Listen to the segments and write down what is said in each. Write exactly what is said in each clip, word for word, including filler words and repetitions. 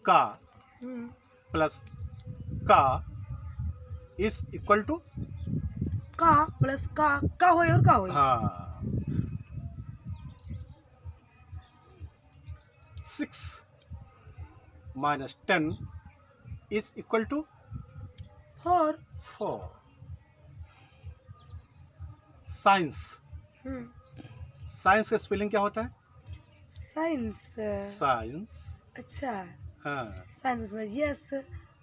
का हम्म। प्लस का is equal to का प्लस का, का होई और का होई? हाँ, six minus ten is equal to four। Four। Science. हम्म। साइंस का स्पेलिंग क्या होता है? साइंस। साइंस। अच्छा। हाँ। साइंस में S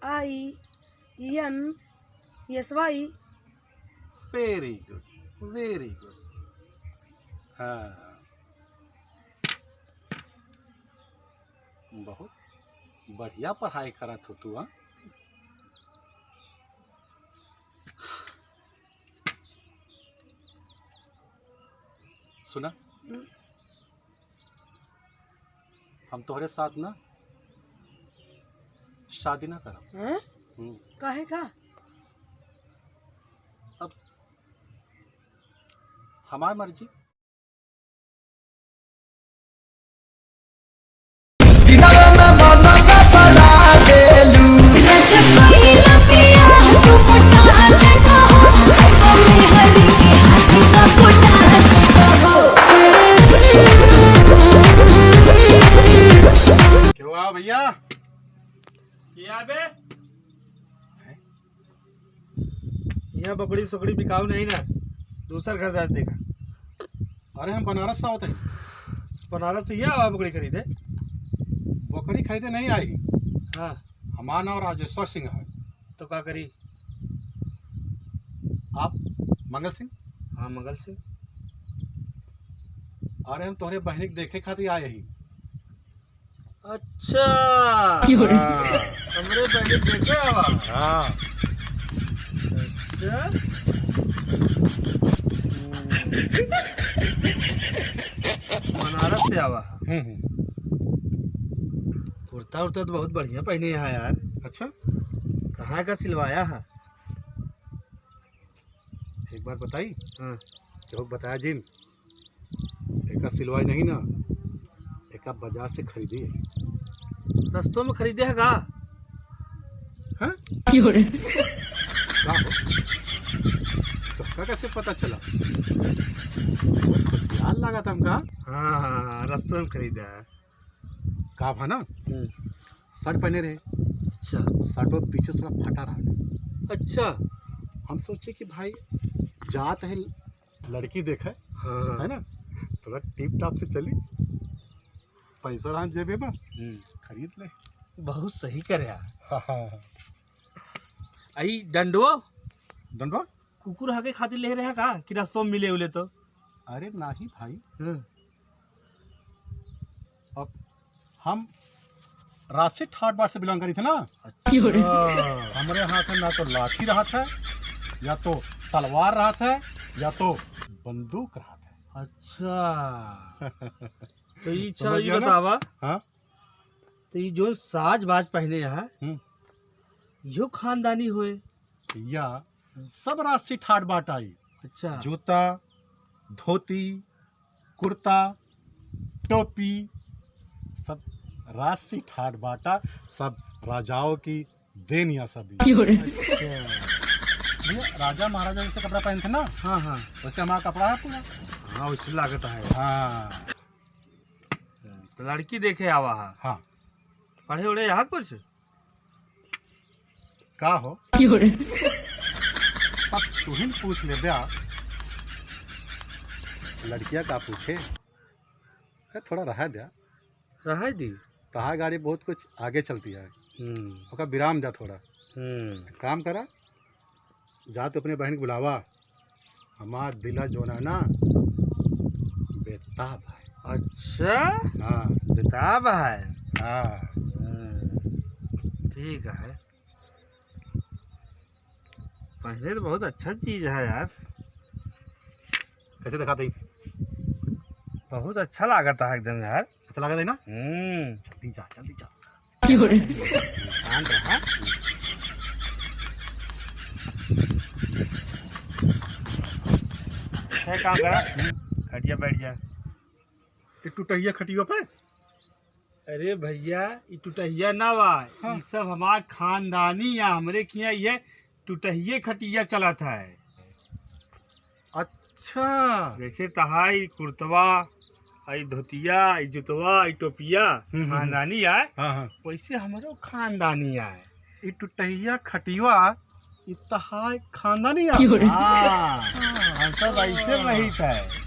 I N S Y। Very good, very good। हाँ, बहुत बढ़िया पढ़ाई करत हो तू, हाँ? सुना, हम्म। हम तोहरे साथ ना शादी ना करब। हैं? हम्म। काहे का? अब हमार मर्जी। क्यों आओ भैया? क्या बे? यहाँ बकरी सकरी बिकाऊ नहीं ना, दूसर घर जाके देखा। अरे हम बनारस से आवत है। बनारस से ये आवा बकरी खरीदे? बकरी खरीदे नहीं आई। हाँ। हमार नाम राजेश्वर सिंह है। तो का करी? आप मंगल सिंह? हाँ, मंगल सिंह। अरे हम तोहरे बहिनी के देखे खातिर आए ही। अच्छा। हाँ। हमरे बहिनी देखे आवा। हाँ। अच्छा। बनारस से आवा। हम्म, हम्म। कुर्ता उर्ता तो बहुत बढ़िया पहने यहाँ यार। अच्छा। कहाँ का सिलवाया है? एक बात बताई? हाँ। जो बताया जिन, एका सिलवाई नहीं ना, एका बाजार से खरीदी है। रस्तों में खरीदे है का? हाँ? का हो? तोहका कैसे पता चला? बहुत होशियार लगा था हमका। हाँ, हाँ, हाँ, रस्तों में खरीदा है। का भा ना? हम्म। शर्ट पहने रहे। अच्छा। शर्ट वो पीछे से थोड़ा फटा रहा। अच्छा। हम सोचे कि भाई जात है लड़की देखे, हाँ, हाँ। है ना, थोड़ा टिप टाप से चली, पैसा रहा जेबे में, हम्म। खरीद ले। बहुत सही करे यार। हाँ, हाँ, हाँ। आई डंडो? डंडो? कुकुर हाके खातिर ले रहे का कि रस्तों में मिले उले तो? अरे नाही भाई। हम्म। अब हम राष्ट्रीय ठाट बाट से बिलोंग करी थे ना। अच्छा। हमरे हाथ में ना तो लाठी रहत है, या तो तलवार रहत है, या तो बंदूक रहत है। अच्छा। तो ई अच्छा, समझ ई गया ना? बतावा। हाँ? तो ई जोन साज बाज पहने यहाँ, हम्म। यो खानदानी होए? या, सब राष्ट्रीय ठाट बाट आई। अच्छा। जूता, धोती, कुर्ता, टोपी, सब राष्ट्रीय ठाट बाटा, सब राजाओं की देन या सब। अच्छा। भैया, राजा महाराजा जैसे कपड़ा पहनते ना, हाँ, हाँ। वैसे हमारा कपड़ा है पूरा। हाँ, वैसे लागत है। हाँ। तो लड़की देखे आवा है। हाँ। पढ़े उड़े यहाँ कुछ? का हो? सब तुहिन पूछ ले ब्या। लड़किया का पूछे? ए, थोड़ा रहा द्या। रहा दी। तहा गाड़ी बहुत कुछ आगे चलती है। हम्म। ओका विराम द्या थोड़ा। हम्म। काम करा, जा तो अपने बहन के बुलावा। हमार दिला जोन है ना, बेताब है। अच्छा? हाँ। बेताब है? हाँ। हम्म, ठीक है। पहले तो बहुत अच्छा चीज है यार। कैसे दिखाते ही? बहुत अच्छा लागत है एकदम यार। अच्छा लागत है ना? हम्म। जल्दी जा, जल्दी जा। शांत रहा। अच्छा, एक काम करा, खटिया बैठ जा। ये टुटहिया खटियो पे? अरे भइया, ई टुटहिया ना बा, हाँ। ई सब हमार खानदानी आ, हमरे किहाँ ये टुटहिये खटिया चलत है। अच्छा। जैसे तहाई कुर्तवा, आई धोतिया, आई जुतवा, आई टोपिया हम्म, हम्म, हम्म। खानदानी आय, हाँ, हाँ। वैसे हमरो खानदानी आय। ई टुटहिया खटिया, ई तहाई खानदानी आय। क्यों रे? हाँ, हम सब ऐसे रहित है।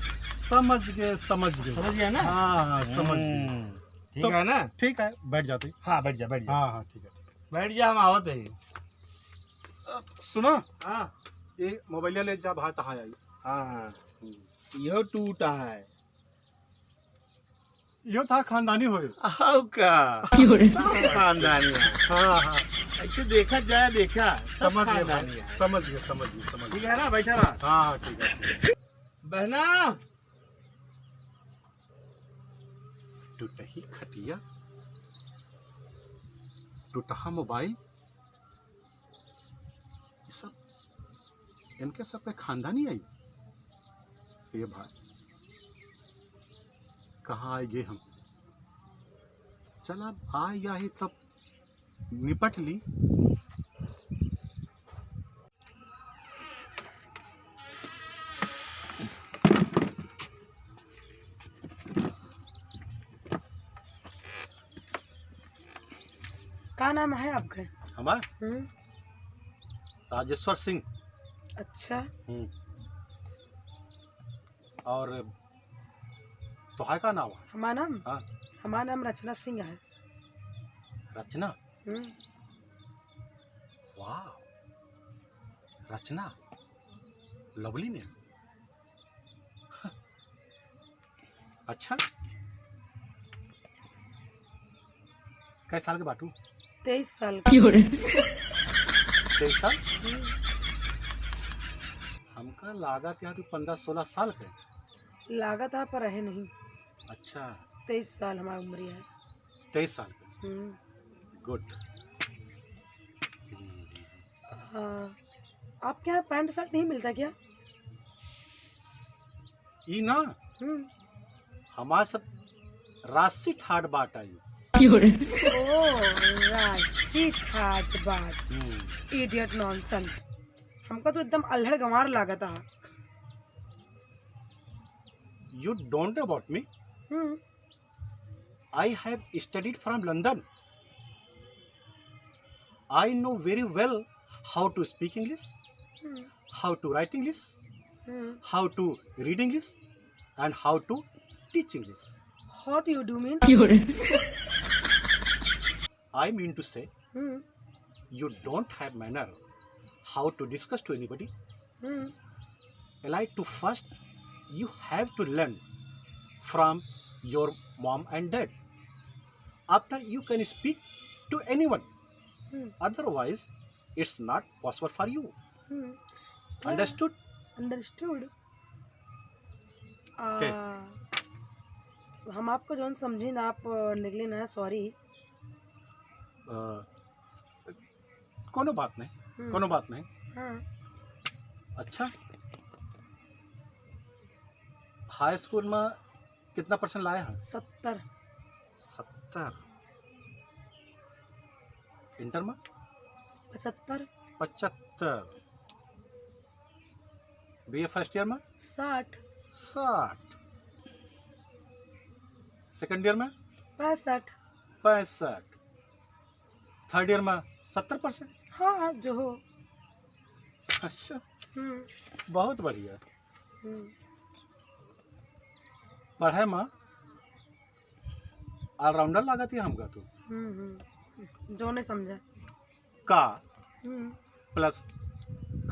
समझ गए, समझ गए। समझ गया ना? हाँ, हाँ, समझ गए। हम्म, ठीक तो है ना? ठीक है, बैठ जाते। हाँ, बैठ जा, बैठ जा। हाँ, हाँ, ठीक है, ठीक है। बैठ जा, हम आवत है। अब सुनो। हाँ। ये मोबाइल ले जा, भाई तहाई आई। हाँ, हाँ। हम्म। यो टूटा है। यो था खानदानी होए। आओ का? क्यों रे? सब खानदानी है। हाँ, हाँ। ऐसे देखा जाए, देखा, सब समझ गए भाई, खानदानी है। समझ गए, समझ गए, समझ ठीक गए। है ना, बैठा रहा। हाँ, हाँ, ठीक है, ठीक है। बहना। टुटही खटिया, टुटहा मोबाइल, ये सब इनके सब के खानदानी आई। ये भाई, कहाँ आए गए हम? चल, अब आ गया ही तब निपट ली। का नाम है आपका? हमार? हम्म। राजेश्वर सिंह। अच्छा। हम्म। और तोहार का नाम है? हमार नाम? हाँ। हमार नाम रचना सिंह है। रचना? हम्म। वाह, रचना, lovely name। अच्छा, कै साल के बाटू? तेईस साल के। क्यों रे? तेईस साल? हम्म। हमका लागत यहाँ तू पन्द्रह सोलह साल के। लागत है, पर है नहीं। अच्छा। तेईस साल हमार उम्र है। तेईस साल के? हम्म। Good। हाँ। आपके यहाँ पैंट शर्ट नहीं मिलता क्या? ई ना, हम्म। हमार सब राजसी ठाट बाट आई। क्यों रे? ओ, राजसी ठाट बाट। हम्म। Idiot nonsense। हमका तो एकदम अल्हड़ गंवार लागत है। You don't know about me? Hmm. I have studied from London. I know very well how to speak English, hmm. How to write English, hmm. How to read English, and how to teach English. What you do mean? क्यों रे? I mean to say, hmm. You don't have manner how to discuss to anybody. Hmm. Like to first, you have to learn from your mom and dad. After you can speak to anyone. Hmm. Otherwise, it's not possible for you. Hmm. Understood? Understood। आ, के? हम आपको जौन समझी ना, आप निकली ना, sorry। अ, कोनो बात नहीं, हम्म। कोनो बात नहीं। हाँ। अच्छा, high school में कितना percent लाए हैं? सत्तर। सत्तर। Inter में? पचहत्तर। पचहत्तर। B A first year में? साठ। साठ। Second year में? पैंसठ। पैंसठ। Third year में सत्तर percent? हाँ, हाँ, जो हो। अच्छा, हम्म। बहुत बढ़िया। हम्म। पढ़े में all-rounder लागत है हमका तू। हम्म, हम्म। जौने समझा। का हम्म। Plus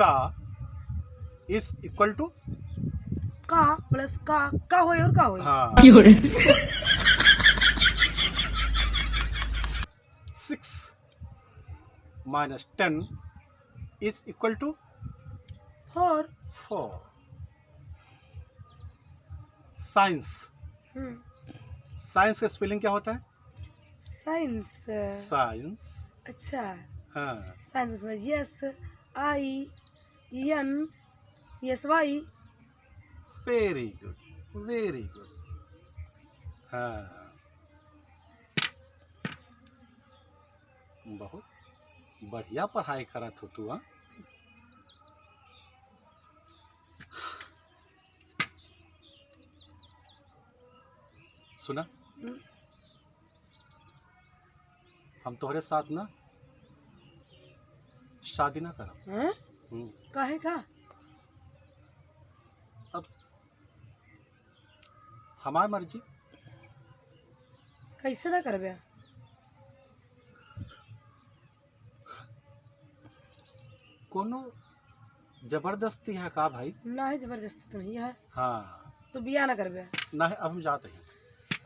का is equal to का plus का, का होई और का होई? हाँ। क्यों रे? Six minus ten is equal to four। Four। Science। हम्म। Science का spelling क्या होता है? Science। Science। अच्छा। हाँ। Science में S I N S Y। Very good, very good। हाँ। बहुत बढ़िया पढ़ाई करत हो तू, हाँ? सुना, हम्म। हम तोहरे साथ ना शादी ना करब। हैं? हम्म। काहे का? अब हमार मर्जी। कैसे ना करबे? कोनो जबरदस्ती है का भाई? ना है, जबरदस्ती तो नहीं है। हाँ। तो बियाह ना करबे? ना है, अब हम जात हैं।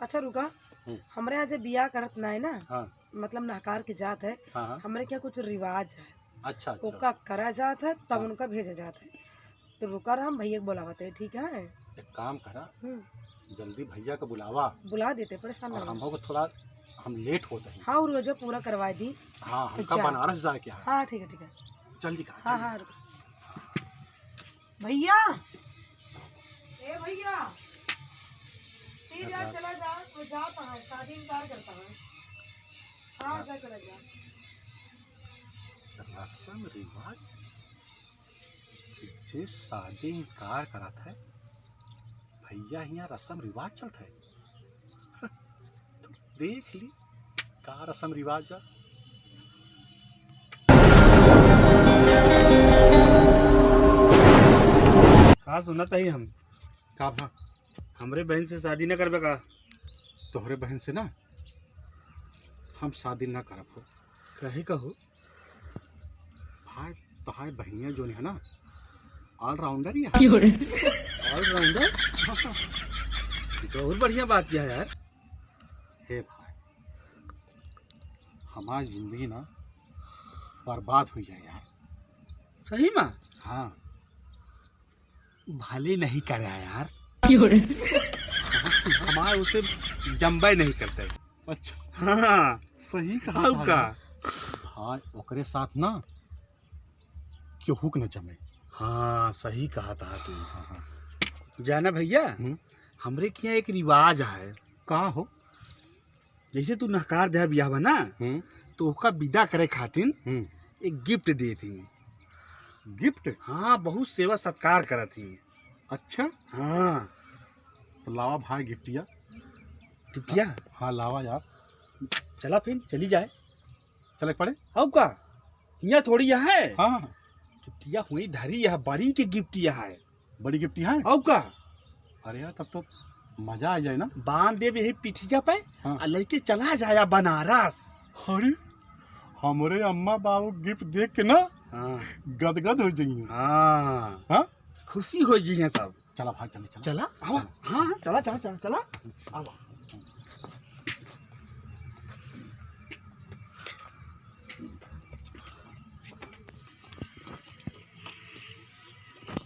अच्छा रुका, हम्म। हमरे यहाँ जे बियाह करत ना है ना, हाँ। मतलब नहकार के जात है, हाँ, हाँ। हमरे क्या कुछ रिवाज है, अच्छा, अच्छा। ओका करा जात है, तब हाँ। उनका भेजा जात है। तो रुका रहा, हम भैया के बुलावत है, ठीक है? एक काम करा, हम्म। जल्दी भैया के बुलावा। बुला देते, परेशान और ना हो। हमको थोड़ा, हम लेट होत है। हाँ, और वो जो पूरा करवा दी। हाँ, तो हमका जा। बनारस जाए के है। हाँ, ठीक है, ठीक है। जल्दी करा, हाँ, जल्दी। हाँ, रुका। भैया, ए भैया, ती जा, रस- चला जा, वो जात है, शादी इनकार करता है। हाँ, रस- जा, चला जा। रसम रिवाज, जे शादी इनकार करत है, भैया हियाँ रसम रिवाज चलत है। देख ली, का रसम रिवाज है। का सुनत हई हम? का भा? हमरे बहिन से शादी न करबे का? तोहरे बहिन से ना हम शादी ना करब हो। काहे का हो? भाई, तोहार बहिनिया जोन है ना, all-rounder ही है। क्यों रे? All-rounder? ये तो और बढ़िया बात यह है यार। हे भाई, हमार जिंदगी ना बर्बाद हुई है यार। सही में? हाँ। भले नहीं करे यार। क्यों रे? हमार उसे जम्बे नहीं करते। अच्छा। हाँ। सही कहा और था का? यार। भाई, ओकरे साथ ना केहू के न जमे। हाँ, सही कहा था तू। हाँ, हाँ। जाना भैया, हम्म। हमरे के यहाँ एक रिवाज है। का हो? जैसे तू नहकार दे बियाह बा ना, हम्म। तो ओका विदा करे खातिर हम्म। एक gift देत ही। Gift? हाँ, बहुत सेवा सत्कार करत ही। अच्छा? हाँ। तो लावा भाई गिफ्टिया। गिफ्टिया? हाँ, लावा यार। चला फिर, चली जाए। चले पड़े? हौ का? हियाँ थोड़ी है। हाँ, हाँ। गिफ्टिया हुई धरी है, बड़ी के गिफ्टिया है। बड़ी गिफ्टिया है? हौ का? अरे यार, तब तो मजा आ जाए ना। बांध देब यही पिठिया पे, हाँ। आ लेके चला जाया बनारस। अरे, हमरे अम्मा बाबू gift देख के ना हाँ। गदगद हो जाइए। हाँ। हाँ? खुशी हो जाइए सब। चला भाई, जल्दी चला। चला, आवा। चला। हाँ, हाँ, चला, चला, चला, चला। आवा।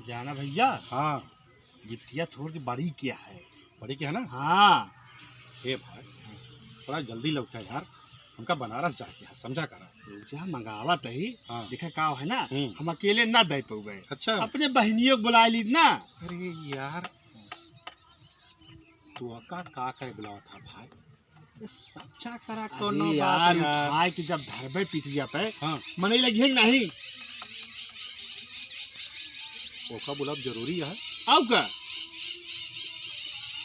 जाना भैया। हाँ। गिफ्टिया थोड़ के बड़ी किया है। बड़ी किया है ना? हाँ। हे भाई, थोड़ा जल्दी लौटा यार, हमका बनारस जाके है, समझा करा। रुक जा, मंगावा तही। हाँ। देखा का है ना, हम्म। हम अकेले ना दे पउबे। अच्छा। अपने बहनियों को बुला ली ना। अरे यार, तू का, का करे बुलावा था भाई? ये समझा करा अरे कोनो बात यार, यार। उठाए के जब धरबे पिठिया पे, हाँ। मनई लगी है कि नहीं? ओका बुलाब जरूरी है। आउ का?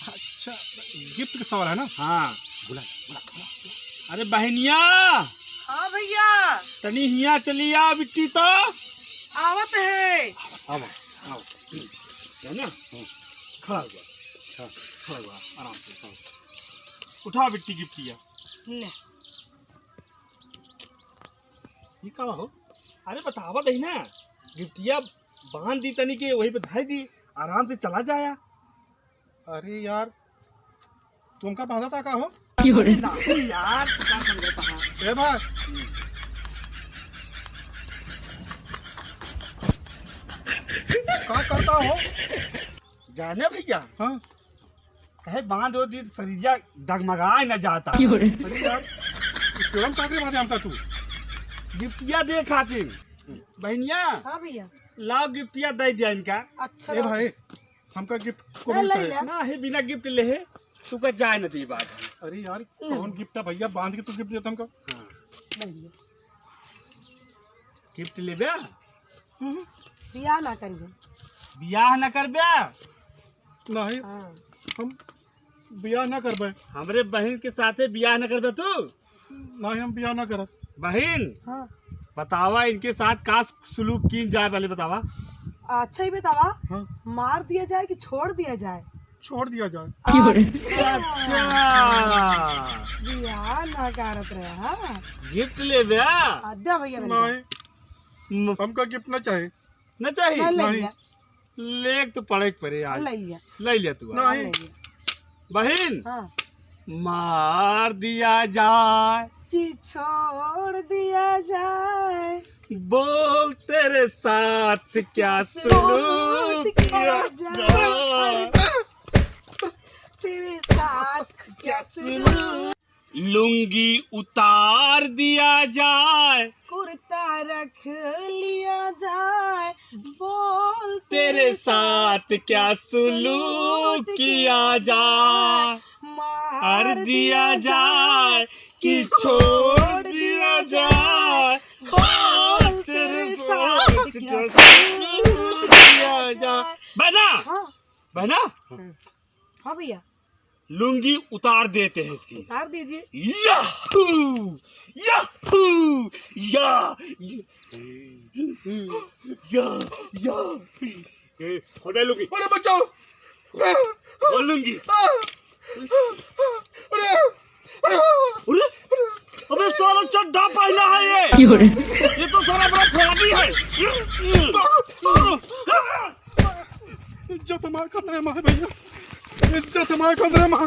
अच्छा, gift के सवाल है ना? हाँ। बुला, बुला, बुला, बुला। अरे बहनिया। हाँ भैया। तनी हिया चली आ बिट्टी तो। आवत है। आवा, आवा। है ना? हम्म। खड़ा हो जा। हाँ। खड़ा हो जा, आराम से, हाँ। उठा बिट्टी गिफ्टिया। ले। ये का हो? अरे बतावा दही ना, गिफ्टिया बांध दी तनी के वहीं पे धर दी, आराम से चला जाया। अरे यार, तुमका बांधा था का हो? क्यों रे? नहीं यार, तू का समझता है? ए भाई, का करता हो? जाने भैया। हाँ। कहे बांध हो दी, शरीरिया डगमगाए न जाता। क्यों रे? अरे यार, इस पेड़म काकरे बांधे हमका तू? गिफ्टिया दे खातिर। बहनिया। हाँ भैया। लाओ गिफ्टिया दे दिया इनका। अच्छा ए भाई, हमका gift को ए, नहीं ले चाहे। ले। ना, हे बिना gift ले हे, तू का जाए न दी बात। अरे यार, ले। कौन gift है भैया, बांध के तू gift देता हमका? हाँ। ले भैया। गिफ्ट लेबे? हम्म, बियाह ना करबे। बियाह ना करबे? नहीं, हाँ। हम बियाह ना करबे। हमरे बहिन के साथे बियाह ना करबे तू? नहीं, हम बियाह ना करब। बहिन, हाँ। बतावा, इनके साथ का सुलूक कीन जाए, पहले बतावा। अच्छा ही बतावा, हाँ। मार दिया जाए कि छोड़ दिया जाए? छोड़ दिया जाए। अच्छा। अच्छा। बियाह ना करत रहे, हाँ। गिफ्ट लेबे? आ, दे भैया, मैंने नहीं। म- हमका गिफ्ट ना चाहे। ना चाही? ना, ले नहीं। लिया। लेक तो पड़े के पड़े आज। ले लिया। ले लिया तू आज। नहीं। ले लिया। बहिन, हाँ। मार दिया जाए कि छोड़ दिया जाए, बोल तेरे साथ क्या सुलूक किया जाए। तेरे साथ क्या सुलूक। लुंगी उतार दिया जाए। कुर्ता रख लिया जाए। बोल तेरे साथ क्या सुलूक किया जाए। मार दिया जाए कि छोड़ दिया जाए। बोल तेरे साथ क्या सुलूक किया जाए। बहना, हाँ। बहना। हाँ भैया। लुंगी उतार देते हैं इसकी। उतार दीजिए। याहू! याहू! या! या! या! ए, खोल बे लुंगी। अरे बचाओ! खोल लुंगी। अरे! अरे! अरे! अबे साला चड्ढा पहना है ये। क्यों रे? ये तो साला बड़ा अपराधी है। इज्जत हमार खतरे में है भैया, इज्जत हमार खतरे में है।